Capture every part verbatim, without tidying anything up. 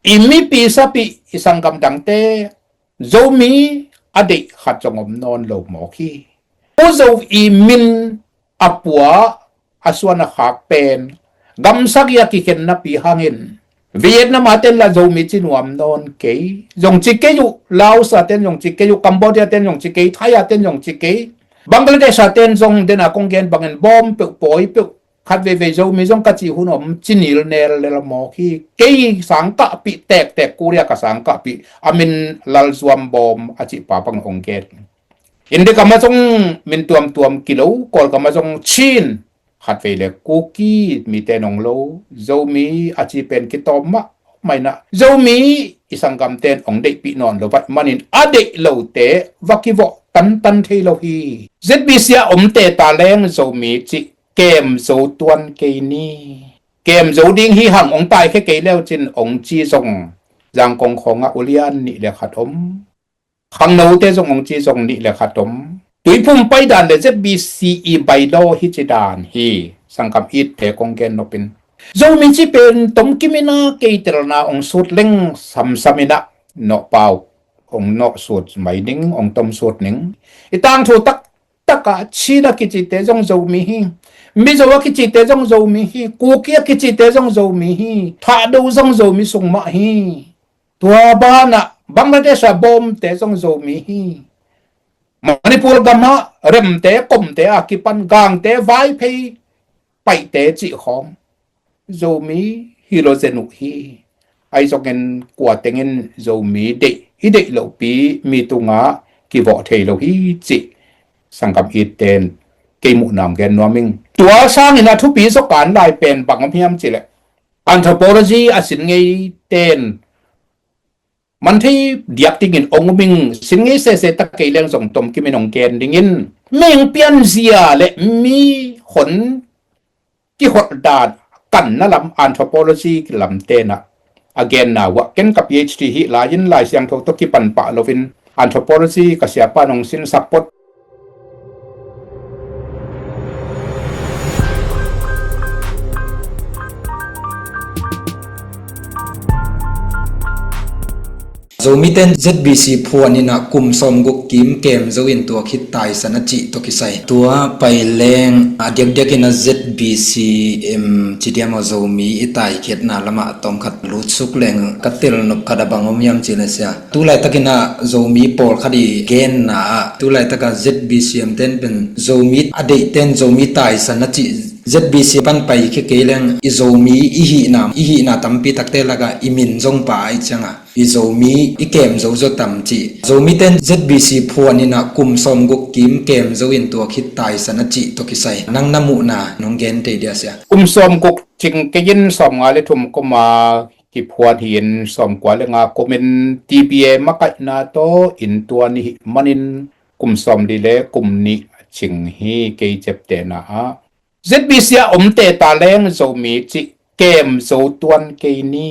i mipi sapih i sanggam dangte Zomi a deih khat zong om nawn lo mawk hi. U Zo i min a pua a suan a khak pen gamsagih a kikhen napi hangin Vietnam a ten la Zomi ci nuam nawn kei. Zong ci kei uh, Laos a ten zong ci kei uh, Cambodia ten zong ci kei, Thai a ten zong ci kei. Bangladesh a ten zong dena kong gen bangin bawm peuh, pawi peuh, khat veivei Zomi zong ka cih hun om ci nilnel lel mawk hi. Kei sangkahpih tektek, Korea ka sangkahpih, a min Lalzuam Bawm a cih pa bang ong gen. India gam ah zong min tuamtuam kilo, Kawlgam ah zong Chin, khat vei le Kuki mite nong lo, Zomi a ci pen kitawm mahmah inah Zomi i sanggam ten ong deihpih nawn lo vaih manin a deih lote va kivawh tantan thei lo hi. Z B C a omte ta leng Zomi cih kem zo tuan kei ni. Kem zo ding hi hang ong taikhia kei leu cin ong ci zong Zangkong khawngah ulian nih le khat om. Khangnote zong ong ci zong nih le khat om. Tuiphum paidan le Z B C i bylaw hi ci dan hi. Sanggam itte kong gen nopin Zomi ci pen tomkim inah kei telna ong sut leng samsam inah nawhpau ong nawh sut mai ning, ong tom sut ning. I tangthu tak taka Chin a kicite zong Zomi hi. Mizo a kicite zong Zomi hi. Kuki a kicite zong Zomi hi. Thahdo zong Zomi sung mah hi. Tua banah Bangladesh a bawmte zong Zomi hi. Manipur gamah Remte, Komte a kipan Gangte, Vaiphei, Paihte cih khawng Zomi hi lo zen uh hi. Ahi zongin kua tengin Zomi deih hi deih lohpi mi tungah kivawh thei lo hi cih sanggam itte in kei muhna ong gen nuam ing. Tua sangin a thupi zaw kan lai pen bang om hiam cih leh anthropology a sin ngei ten man thei diak dingin ong um ing. Sin ngei sese tak kei leng zong tomkim in ong gen dingin mihing pianzia le mi hon kiholh dan kanna lam anthropology lam tenah a genna uah ken ka P H D hih lai-in Lai Siangtho tawh kipan pah loin anthropology ka siapa nong sinsak phot. Zomite'n Z B C phuan inah kum sawmguk kim kem zo in tua khit taisan a cih tawh kisai. Tua pai leng a diakdiak inah Z B C em ci diam aw, Zomi i taikhiatna lamah tawmkhat lutsuk leng ka telnop khat a bang om hiam cih leh sia, tu laitakin ah Zomi pawlkhat i genna ah tu laitak ah Z B C em ten pen Zomi a deihten Zomi taisan a cih, Z B C pan paikhia kei leng i Zomi i hihna, i hihna tampi takte lakah i min zong pha ahih ciangah i Zomi i kem zo zaw tam cih. Zomite'n Z B C phuan inah kum sawmguk kim kem zo in tua khit taisan a cih tawh kisai nang na muhna nong gen tei dia sia. Kum sawmguk cing kei in sawmnga le thum kuma kiphuan hi-in sawmkua le nga kumin T B A makaihna tawh inntuan i hih manin kum sawmli le kum nih cing hi. Kei ciaptehna ah Z B C a omte ta leng Zomi cih kem zo tuan kei ni.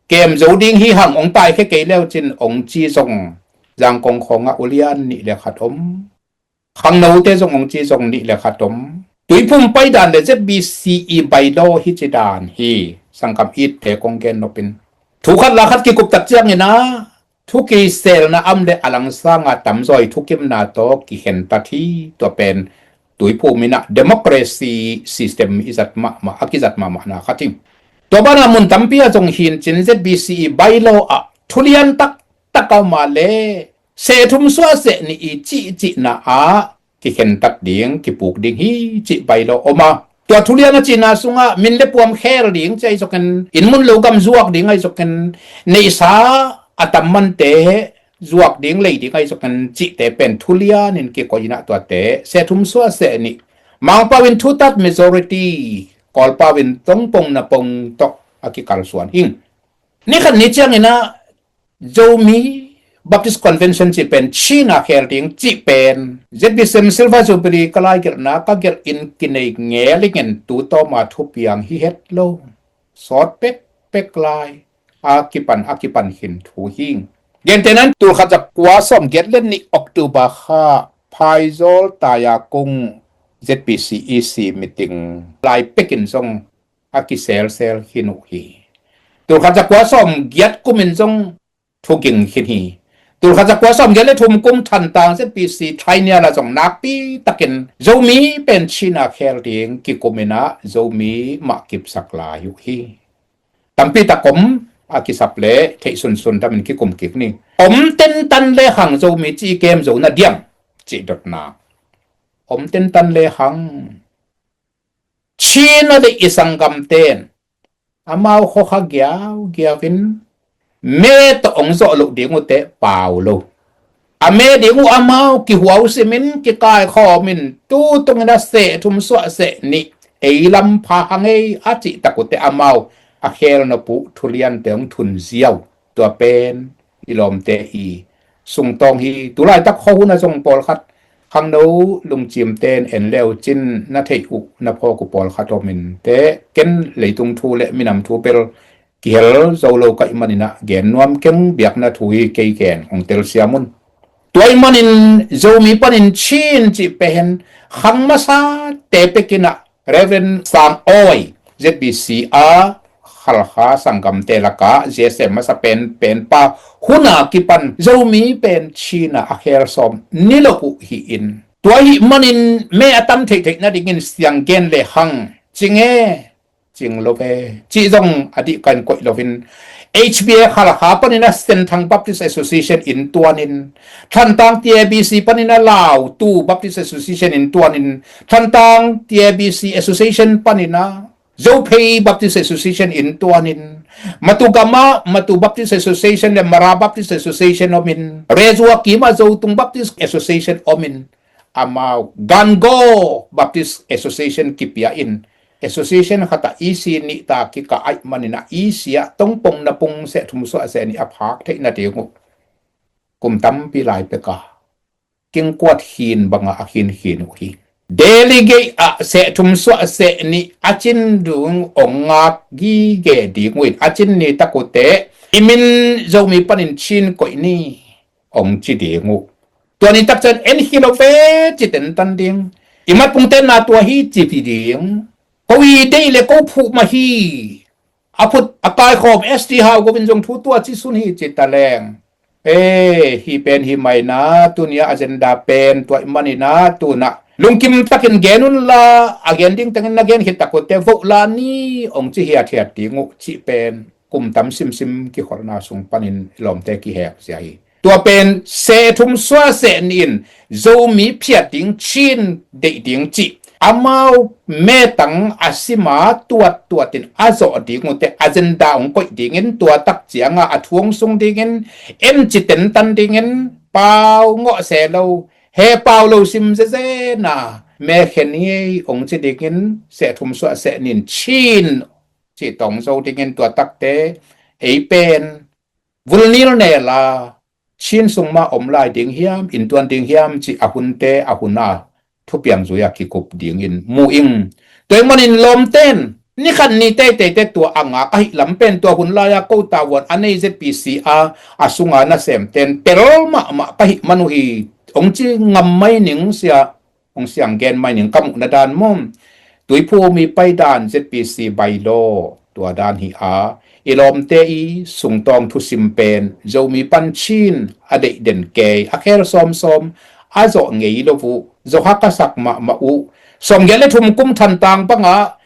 Kem zo ding hi hang ong taikhia kei leu cin ong ci zong Zangkong khawngah ulian nih le khat om. Khangnote zong ong ci zong nih le khat om. Tuiphum paidan le Z B C i bylaw hi ci dan hi. Sanggam itte kong gen nopin thu khat la khat kikup tak ciangin ah thu kiselna am le a langsanga tamzaw i thukimna tawh kikhentat hi. Tua pen tuiphum inah democracy system i zat mahmah, a kizat mahmahna khat hi. Tua banah mun tampi ah zong hi-in cin Z B C i bylaw ah thulian taktak a om a le seh thum suah seh nih i cihcihna ah kikhentat ding, kipuk ding hi cih bylaw om a, tua thulian a cihna sungah min le puam khel ding cih ahi zokin, inn mun lo gam zuak ding ahi zokin, neihsa a tam mante zuak ding lei ding ahi zokin cihte pen thulian in kikoih inah tuate seh thum suah seh nih, Mangpau in thutat majority, Kawlpau in tongpong napong tawh a kikalsuan hi. Ni khat ni ciangin ah Zomi Baptist Convention cih pen Chin a khel ding cih pen Z B C M Silver Jubilee ka laigelhna ka gelh in kinei ngel ingen tu tawma thupiang hi het lo. Sawt pekpek lai a kipan a kipan khin thu hi. Gentehna in tul khat za kua sawmgiat le nih October kha Phaizawltaia kung Z B C E C meeting lai pekin zong a kiselsel khin uh hi. Tulkhat zakua sawm giat kumin zong thuging khin hi. Tulkhat zakua sawm giat le thum kum Thantlang Z P C Thainia la zong nakpi takin Zomi pen Chin a khel ding kikumin ah Zomi mah kipsak lai uh hi. Tampi tak om a kisap le theih sunsun damin kikum kik ni. Om tentan le hang Zomi ci kem zo na diam cih dotna. Om tentan le hang Chin a deih i sanggamten amau khokha giaugiau in me tawh ong zawh loh ding uh teh pau lo. A me ding uh amau kihuau simin kikaikhawmin tu tungin a seh thum suah seh nih ei lam pha hang ei a cih tak uh teh amau a khel nop uh thuliante ong thun ziau. Tua pen i lawmte i sungtawng hi. Tulaitak khuahun a zong pawlkhat khangno lungcimten en leu cin na theih uh na phawk uh pawlkhat om in teh ken leitung thu le minam thu bel kihel zo lo ka hih manin ah gen nuam keng, biakna thu hi kei ken hong telsiam un. Tua hih manin Zomi panin Chin cih pen khang masa te pekin ah Reverend Sang Awi Z B C a Khalkha sanggamte lakah Z S M masa pen pen pa hun a kipan Zomi pen Chin a a khel sawm ni lo uh hi in. Tua hih manin me a tam theihtheih nadingin siang gen le hang cing e, cing lo ve cih zong a dih kan koih loin H B A Khalkha panin a Senthang Baptist Association in tuanin, Thantlang T A B C panin a Lautu Baptist Association in tuanin, Thantlang T A B C Association panin a Zophei Baptist Association in tuanin, Matu gam ah Matu Baptist Association le Mara Baptist Association omin, Rezua kim ah Zotung Baptist Association omin, amau Gangaw Baptist Association kipia in, association khat ah E C nih ta kikah ahih manin a E C ah tongpong na pung seh thum suah seh nih a phak theih nading uh kum tampi lai pek a kingkuat khin bangah a khinkhin uh hi. Delegate ah seh thum suah seh nih a Chin dung ong ngak gige ding uh in, a Chin ni tak uh teh i min Zomi panin Chin koih ni ong ci ding uh. Tua ni tak ciang en hi lo ve ci tentan ding. I mat pungten na tua hi ci pi ding. Ko i deih le ko phuh mah hi. A phut a kaikhawm S T Hau Govin zong thu tua ci sun hi ci ta leng. E, hi pen hi mai na, tuni a agenda pen tua hih manin a, tuna lungkim takin gen unla, a gen ding tengin na gen khit tak uh teh voh la ni ong ci hiathiat ding uh cih pen kum tam simsim kikholhna sung panin i lawmte kihek zia hi. Tua pen seh thum suah seh nih in Zomi phiat ding, Chin deih ding cih amau metang a sima tuattuatin a zawh ding uh teh agenda ong koih dingin, tua tak cianga a thu ong sung dingin, en ci tentan dingin, pau ngawh se lo, he pau lo sim zezena, me khen ngei ong ci dingin, seh thum suah seh nih in Chin cih tawng zo dingin, tua takte ei pen vulnil nela Chin sung mah om lai ding hiam, inntuan ding hiam cih a hunte a hun a thupiang zui a kikup dingin mu ing. Tua hih manin lawmten ni khat ni teiteite tua a ngak ahih lam pen tua hun lai-a ko tavuan a nei Z P C a a sunga nasemten pel mahmah ka hih man uh hi. Ong ci ngam mai ning sia, ong siang gen mai ning ka muhna dan mum. Tuiphum i paidan Z P C bylaw tua dan hi a, i lawmte i sungtawng thusim pen Zomi pan Chin a deih den kei, a khel sawmsawm a zawh ngei lo uh, zawh hak a sak mahmah uh. Sawmgiat le thum kum Thantlang bangah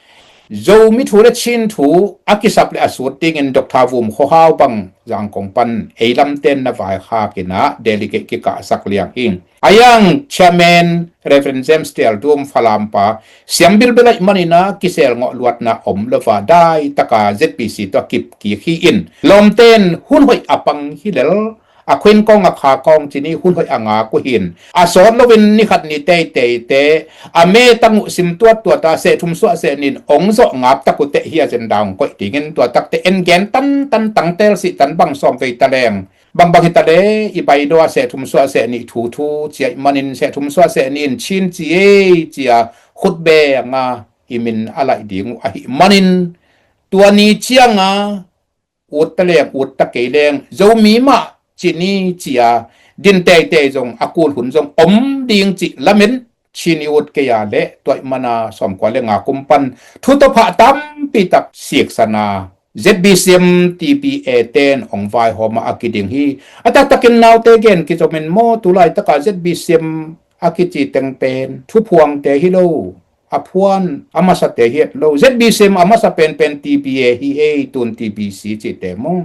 Zomi thu le Chin thu a kisap le a sut dingin Doctor Vum Khua Hau bang Zangkong pan ei lamten na vaikhak in ah delegate kikahsak liang hi. A yang Chairman Reverend James Tial Dum Falam pa siam bilbel ahih manin ah kisel ngawh luatna om lo va dai taka Z P C tawh a kip kik hi in, lawmten hun hoih a pang hi lel, a khuin kawng a kha kawng ci ni, hun hoih a ngak uh hi in, a sawt loin ni khat ni teiteite a metang uh sim tuattuat a seh thum suah seh nih in ong zawh ngap tak uh teh hi agenda ong koih dingin, tua takte en gen tantan tangtel sih tan bang sawm vei ta leng. Bangbang hi ta le i bylaw a seh thum suah seh nih thu thu ci ahih manin seh thum suah seh nih in Chin ci ei ci a khut beng a i min a laih ding uh ahih manin, tua ni cianga ut ta leng ut ta kei leng Zomi mah ci ni ci a din teitei zong a kul hun zong om ding cih lamen Chin i ut kei a le tua ahih mana sawmkua le nga kum pan thu tawh phah tampi tak siksan a Z B C M T B A ten hong vaihawm a, a kiding hi. A taktakin naute gen kizomin maw, tu laitaka Z B C M a kici teng pen thuphuangte hi lo, a phuan a masate hi et lo. Z B C M a masa penpen T B A hi ei, tun T B C cihte maw.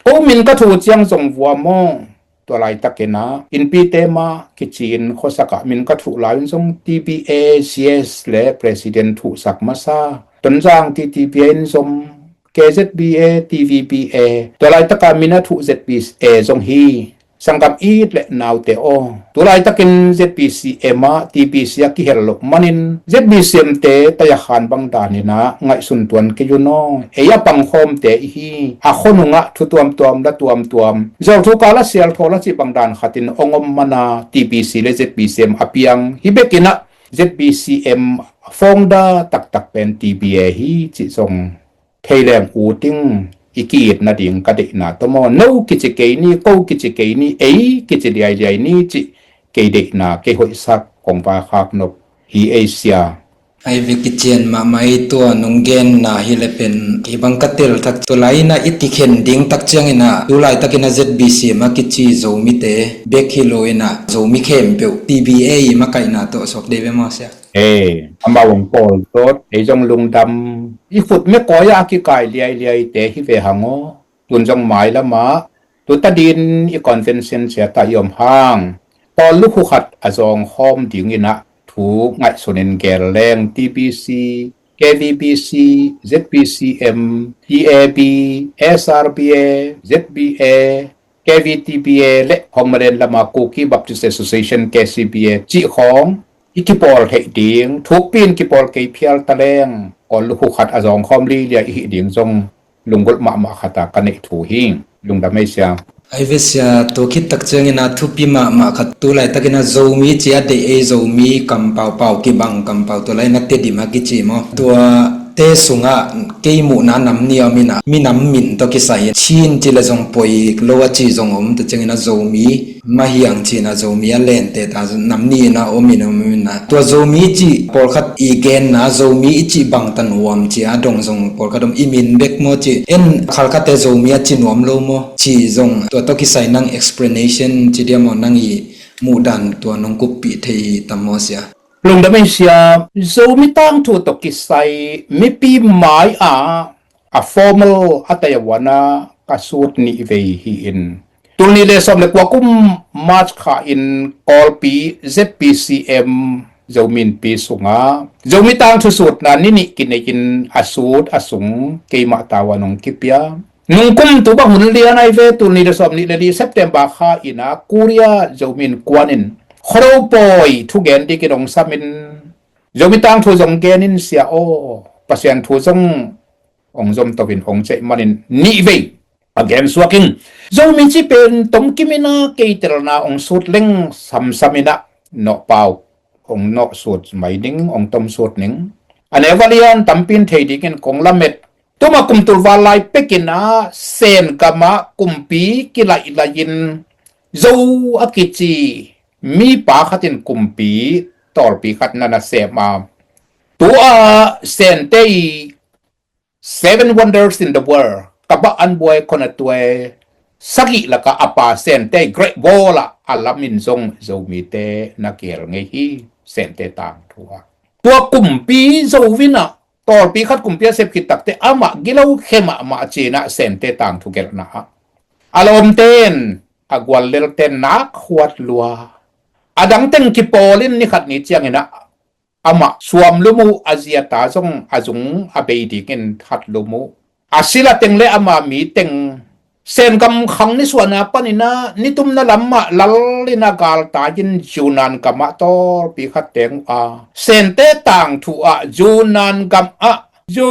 Ko min ka thuh ciang zong vua maw. Tua laitakin ah innpite mah kiciin khuasakah min ka thuh lai-in zong T B A C S le president thuhsak masa, Tonzang T T B A in zong K Z B A, T V B A, tua laitaka min a thuh Z B A zong hi. Sanggam it le naute aw, tu laitakin Z B C M ah T B C a kihel loh manin Z B C M te tayakhan bang danin ah ngaihsun tuan kei un aw. Ei a pangkhawmte i hi. A khonungah thu tuamtuam la tuamtuam, zolthu kala sialthaw la cih bang dan khatin hong om mana T B C le Z B C M a piang hi bekin ah Z B C M founder taktak pen T B A hi cih zong thei leng u ting i ki-it nading ka deihna tawh maw. No kici kei ni, ko kici kei ni, ei kici liailiai ni cih kei deihna, kei hoihsak kong vaikhak nop hi ei sia. Ai ve, kician mahmah ei, tua nong genna hi le pen kei bang ka tel thak. Tua lai-in ah i kikhen ding tak ciangin ah tu laitakin ah Z B C M a kici Zomite bek hi lo-in ah Zomi khempeuh T B A i makaihna tawh suak dei ve maw sia? Ee, amau hong pawl tot, ei zong lungdam. I khut mekawi-ah a kikai liailiaite hi ve hang aw. Tun zong mailamah tuta din i convention ciatah i om hang, pawl lukhu khat a zawngkhawm dingin ah thu ngaihsunin gel leng T B C, K V B C, Z B C M, T A B, S R B A, Z B A, K V T B A le Khawng Malen lama Kuki Baptist Association, K C B A cih khawng i kipawl theih ding, thukpi in kipawl kei phial taleng, kawl lukhu khat a zawngkhawm lilia i hih ding zong lunggulh mahmah khata ka neih thu hi. Lungdam ei sia. Ai ve sia, tua khit tak ciangin ah thupi mahmah khat, tu laitakin ah Zomi ci a deih ei, Zomi kampau, pau kibang kampau, tua lai-in ah Tedim a kici maw. Tua te sungah kei muhna nam nih a om in ah, minam min tawh kisai in Chin ci le zong poi lo a ci zong om, tua ciangin ah Zomi, Mahiang ci-in ah Zomi a lente ta nam nih in ah om in om in ah. Tua Zomi cih pawlkhat i genna, Zomi i cih bangtan huam ci a dong zong pawlkhat om, i min bek maw ci. En khalkhatte Zomi a ci nuam lo maw ci zong, tua tawh kisai nang explanation ci dia maw, nang i muhdan tua nong kuppih thei tam maw sia? Lungdam ei sia. Zomi tangthu tawh kisai mipi mai-ah a formal a taiawana ka sut nih vei hi-in, tul nih le sawm le kua kum March kha in Kawlpi Z B C M Zomi Innpi sungah Zomi tangthu sutna ni nih kinei-in a sut a sung keimah tau-a nong kipia. Nung kum tu bang hun lian ai ve, tul nih le sawm nih le li September kha in ah Korea Zomi Innkuan in Khuado pawi thugen dikin hong samin, Zomi tangthu zong genin sia aw, Pasian thu zong hong zom to-in hong ceih manin nih vei a gensuak in, Zomi ci pen tomkim in ah kei telna hong sut leng samsam in ah nawhpau hong nawhsut mai ning, hong tomsut ning. A neu a lian tampi in thei dingin kong lamet. Tuma kum tul val lai pekin ah Sen gamah kumpi kilaih lai-in Zo a kici mipa khat in kumpi tawlpi khat na na sem a, tua Sente i Seven Wonders in the World, Kaba Anbuai Khonatuai sagih lakah a pa Sente i Great Wall ah a lamin zong Zomite na kihel ngei hi. Sente tangthu ah tua kumpi Zo in ah tawlpi khat kumpi a sep khit takte amah gilo khe mahmah ci-in ah Sente tangthu gelhna ah a lawmte in, a guallelten nak huat lua. A dang teng kipawl in ni khat ni ciangin ah amah suam lum uh, a zi a ta zong a zung a bei dingin that lum uh. A sila teng le ama mi teng Sen gam khang nisuahna panin ah nitumna lam mah lal in a galtai-in Yunnan gamah tawlpi khat teng uh a, Sente tangthu ah Yunnan gam ah Zo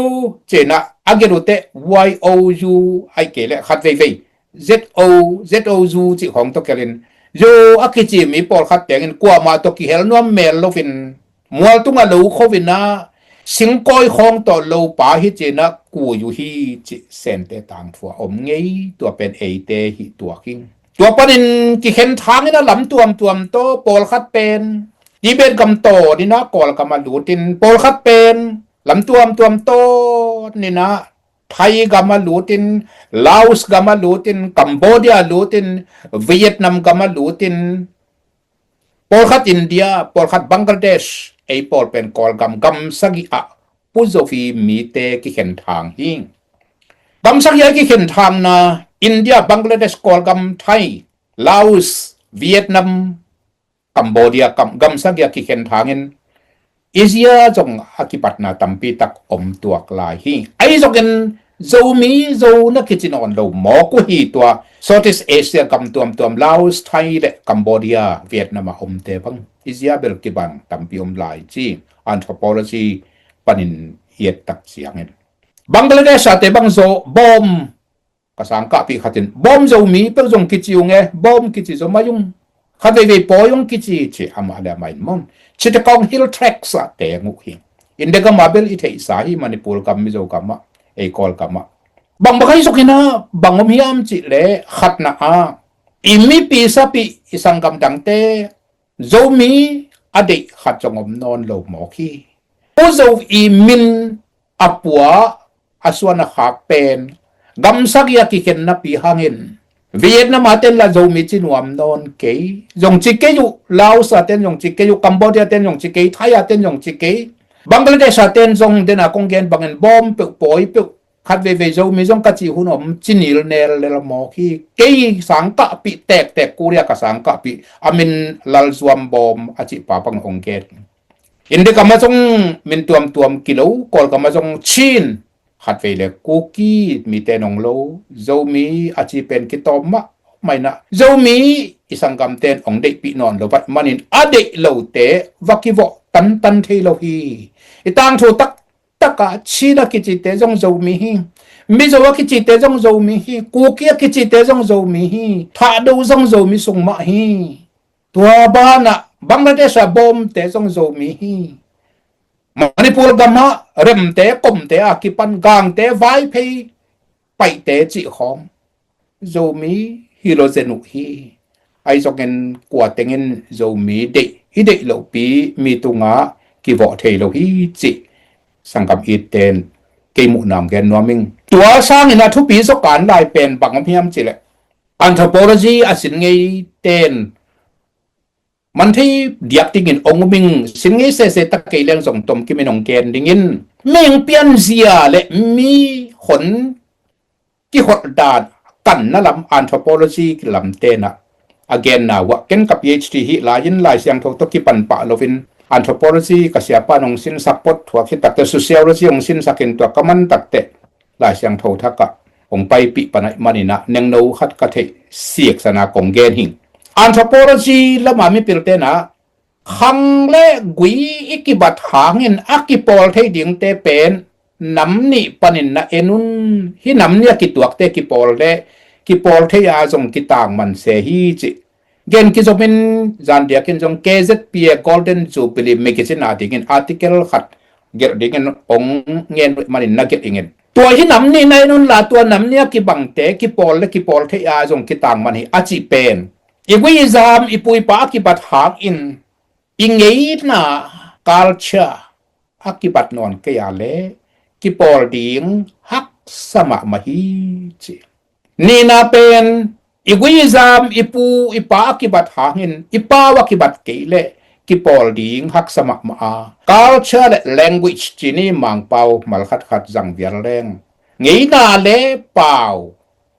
ci-in ah a gelh uh teh Y O U, ahih kei leh khat veivei Z O, Z O U cih khawng tawh kelhin, Zo a kici mi pawlkhat tengin kuamah tawh kihel nuam mel loin, mualtung a lo kho-in ah singkawi khawng tawh lopa hi ci-in ah kui uh hi cih Sente tangthu ah om ngei. Tua pen eite hih tuak hi. Tua panin kikhen thangin ah lam tuamtuam tawh pawlkhat pen Tibet gam tawn in ah Kawlgam ah lut in, pawlkhat pen lam tuamtuam tawn in ah Thai gam a lutin, Laos gam a lutin, Cambodia a lutin, Vietnam gam a lutin, pawlkhat India, pawlkhat Bangladesh, ei pawl pen Kawlgam gam sagih ah Pu Zo ii mite kikhen thang hi. Gam sagih ah kikhen thangna India, Bangladesh, Kawlgam, Thai, Laos, Vietnam, Cambodia, kam, gam sagih ah kikhen thangin Asia zong a kipatna tampi tak om tuak lai hi. Ahi zongin Zomi, Zo na kici nawn lo mawk uh hi. Tua Southeast Asia gam tuamtuam, Laos, Thai le Cambodia, Vietnam a omte bang Asia bel kibang tampi om lai ci, anthropology panin i et tak ciangin. Bangladesh ate bang Zo, Bawm, ka sangkahpih khat in, Bawm Zomi peuh zong kici ung e, Bawm kici zaw mai ung. Khat veivei Pawi ung kici ci, amah le amah in maw. Chittagong Hill Tracts ah teng uh hi. India gam ah bel i theihsa hi, Manipur gam, Mizo gam ah, ei Kawlgam ah. Bang bang ahi zongin ah bang om hiam cih leh, khatna ah i mipi sapih, i sanggam dangte Zomi a deih khat zong om nawn lo mawk hi. Pu Zo ii min a pua, a suan a khak pen gam sagih a kikhen napi hangin Vietnam a ten lah Zomi ci nuam nawn kei, zong ci kei uh. Laos a ten zong ci kei uh, Cambodia a ten zong ci kei, Thai a ten zong ci kei, Bangladesh a ten zong, den a kong gen bangin Bawm peuh, Pawi peuh, khat veivei Zomi zong ka cih hun om, ci nilnel lel mawk hi. Kei sangkahpih tektek, Korea ka sangkahpih, a min Lalzuam Bawm a cih pa bang hong gen. India gam ah zong min tuamtuam kilo, Kawlgam ah zong Chin, khat vei le Kuki mite nong lo, Zomi a ci pen kitawm mahmah in ah, Zomi i sanggamte in hong deihpih nawn lo ahih manin a deih lote va kivawh tantan thei lo hi. I tangthu tak takah Chin a kicite zong Zomi hi. Mizo a kicite zong Zomi hi. Kuki a kicite zong Zomi hi. Thahdo zong Zomi sung mah hi. Tua banah Bangladesh a Bawmte zong Zomi hi. Manipur gam ah Remte, Komte a kipan Gangte, Vaiphei, Paihte cih khawng Zomi hi lo zen uh hi. Ahi zongin kua tengin Zomi deih, i deih lohpi mi tungah kivawh thei lo hi cih sanggam itten kei muhna hong gen nuam ing. Tua sangin a thupi zaw kan lai pen bang om hiam cih leh, anthropology a sin ngeiten man thei diak dingin hong um ing. Sin ngei sese tak kei leng zong tomkim in hong gen dingin, mihing pianzia le mi hon kiholh dan, kanna lam, anthropology lam ten ah a genna uh ah, ken ka PhD hih lai-in Lai Siangtho tawh kipan pah loin anthropology ka siapa in hong sinsak, pot thuak hi tak teh sociology hong sinsakin tua ka man tak teh Lai Siangtho thak ah hong paipih pan ahih manin ah nengno khat ka theih siksana kong gen hi. Anthropology lam a mipilte in ah khang le gui i kibat hangin a kipawl thei dingte pen nam nih panin na en un. Hih nam nih a kituakte kipawl le kipawl thei a zong kitangman se hi cih gen kizomin, zan diakin zong KZPA Golden Jubilee Magazine a dingin article khat gelh dingin hong ngen uh ahih manin na gelh ingin. Tua hih nam nih na en unla, tua nam nih a kibangte kipawl le kipawl thei a zong kitangman hi a cih pen i gui i zam, i pu i pa a kibat hangin i ngeina culture a kibat nawn kei a leh kipawl ding haksa mahmah hi ci. Nihna pen i gui i zam, i pu i pa a kibat hangin i pau a kibat kei leh kipawl ding haksa mahmah a, culture le language ci ni, Mangpau mal khatkhat zang vial leng, ngeina le pau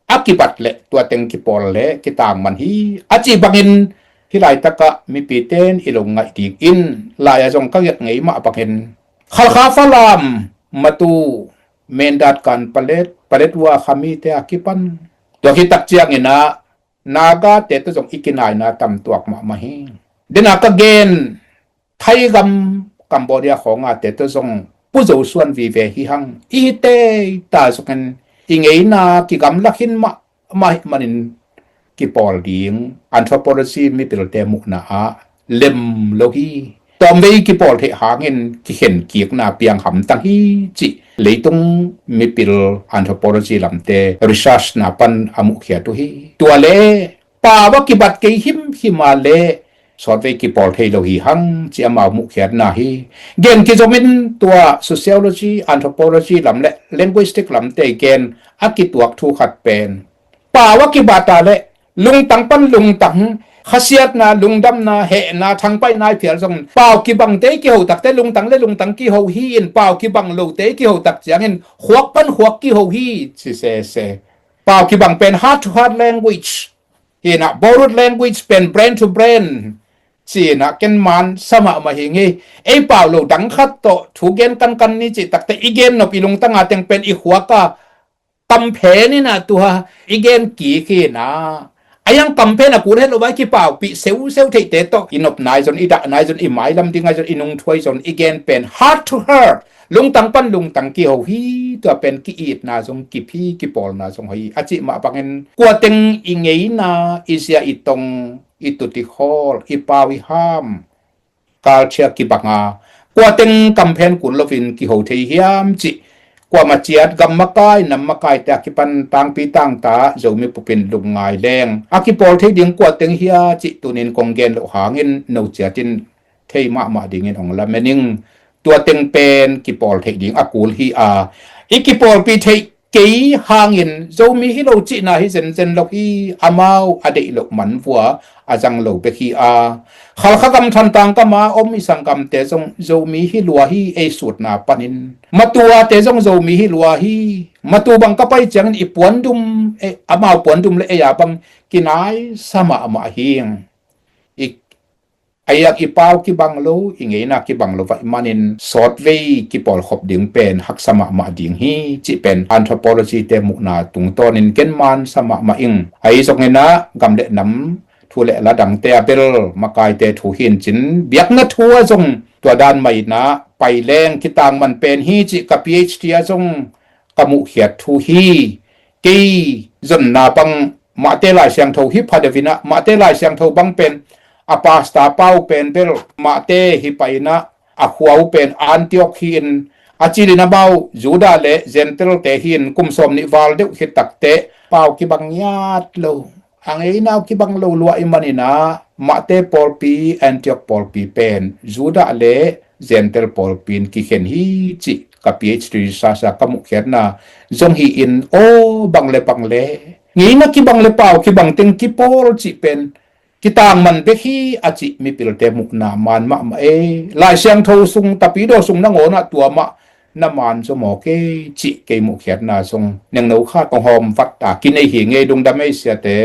a kibat leh tua teng kipawl le kitangman hi a cih bangin, hih laitakah mipite in i lungngaih dingin lai-ah zong ka gelh ngei mah bangin Khalkha, Falam, Matu, Mindat, Kanpetlet, Paletwa khamite a kipan, tua khit tak ciangin ah Nagate tawh zong i kinaina tam tuak mahmah hi. Den a ka gen Thai gam, Cambodia khawngate tawh zong Pu Zo suan vive hi hang. I hi teita zongin i ngeina kigamla khin mahmah ahih manin kipawl ding anthropology mipilte muhna ah lem lo hi. Tawmvei kipawl theih hangin kikhen kikna piang hamtang hi cih leitung mipil anthropology lamte research na pan a muhkhiat uh hi. Tua le pau a kibat kei himhim a leh sawtvei kipawl thei lo hi hang ci amau muhkhiatna hi. Gen kizomin tua sociology, anthropology lam le linguistic lamte gen a kituak thu khat pen pau a kibata le lungtang pan lungtang, khasiatna, lungdamna, hehna, thangpaihna i phial zongin pau kibangte i kiho takte lungtang le lungtang kiho hi in, pau kibang lote i kiho tak ciangin khuak pan khuak kiho hi ci sese. Pau kibang pen heart to heart language hi inah, borrowed language pen brain to brain ci inah, ken man sa mahmah hi ngei. Ei pau lo dang khat tawh thu gen kankan ni cih takte i gen nop i lungtanga teng pen i khuak a kamphen inah tua i gen kik hi inah, a yang kamphen a kul het lo vai kipaupih seuseu theihte tawh i nop nai zon, i dah nai zon, i mailam ding ngai zon, i nungthuai zon, i gen pen heart to heart, lungtang pan lungtang kiho hi. Tua pen ki-itna zong kip hi, kipawlna zong hi a cih mah bangin kua teng i ngeina, i zia i tong, i tut i khawl, i pau i ham, culture kibanga kua teng kamphen kul loin kiho thei hiam cih, kuamah ciat gam makai nam makaite a kipan tangpi tangta Zomi pupin lungngai leng a kipawl thei ding kua teng hia cih tunin kong gen loh hangin no ciatin thei mahmah dingin hong lamen ing. Tua teng pen kipawl theih ding a kul hi a, i kipawlpi theih kei hangin Zomi hi lo cihna hi zenzen lo hi. Amau a deih loh man vua a zang lo bek hi a, Khalkha gam Thantlang gama om i sanggamte zong Zomi hi lua hi. Ei sutna panin Matuate zong Zomi hi lua hi. Matu bang ka pai ciangin i puandum, eh, amau puandum le ei a bang kinaisa mahmah hi. I a iak i pau kibang lo, i ngeina kibang lo vaih manin sawtvei kipawlkhop ding pen haksa mahmah ding hi cih pen anthropology te muhna tungtawnin ken man sa mahmah ing. Ahi zongin ah gam le nam thu le la dangte a bel makaite thu hi in cin, biakna thu a zong tua dan mah inah pai leng kitangman pen hi cih ka PhD a zong ka muhkhiat thu hi. Kei zonna bang Mahte Lai Siangtho hi pha deuh inah, Mahte Lai Siangtho bang pen a pasta pau pen bel Mahte hi pah inah, a khua uh pen Antioch hi in, a cilin amau Judah le Gentile te hi in, kum sawm nih val deuh hi takte pau kibang ngiat lo, a ngeina uh kibang lo lua i manin ah Mahte pawlpi, Antioch pawlpi pen Judah le Gentile pawlpi in kikhen hi cih ka PhD research a ka muhkhiatna zong hi in, aw, bang le bang le ngeina kibang le pau kibang teng kipawl cih pen kitangman bek hi a cih mipilte muhna man mahmah e. Lai Siangtho sung, Tapidaw sung nangawn ah tua mah na man zaw mawk e cih kei muhkhiatna zong nengno khat kong hawm vat a kinei hi ngei. Lungdam ei siate.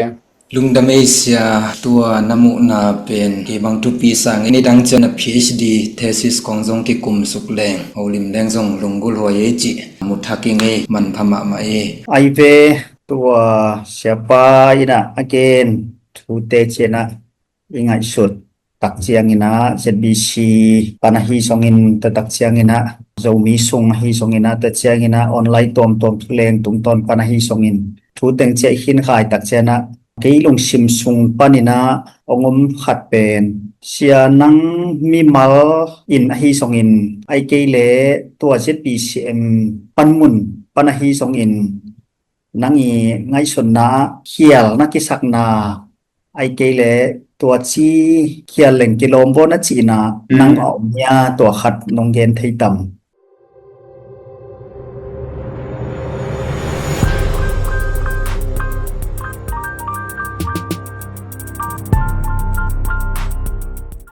Lungdam ei sia, tua na muhna pen kei bang thupi sa ngei. Nidang ciang na PhD thesis kong zong kikumsuk leng, holim leng zong lunggulh huai ei cih mu thak i ngei, manpha mahmah ei. Ai ve, tua siapa inah a gen thute cianah i ngaihsut tak ciangin ah, ZBC pan ahi zongin, tua tak ciangin ah Zomi sung ahi zongin ah, tua ciangin ah online tuamtuam thuleng tungtawn pan ahi zongin, thu teng ciah i khin khai tak cianah kei lungsim sung panin ah hong om khat pen, sia nang mimal in ahi zongin, ai kei le tua ZBCM panmun pan ahi zongin, nang i ngaihsutna ah khial na kisakna, ai kei le tua ci khial leng kilawm vaw na cihna nang a om hia, tua khat nong gen thei tam?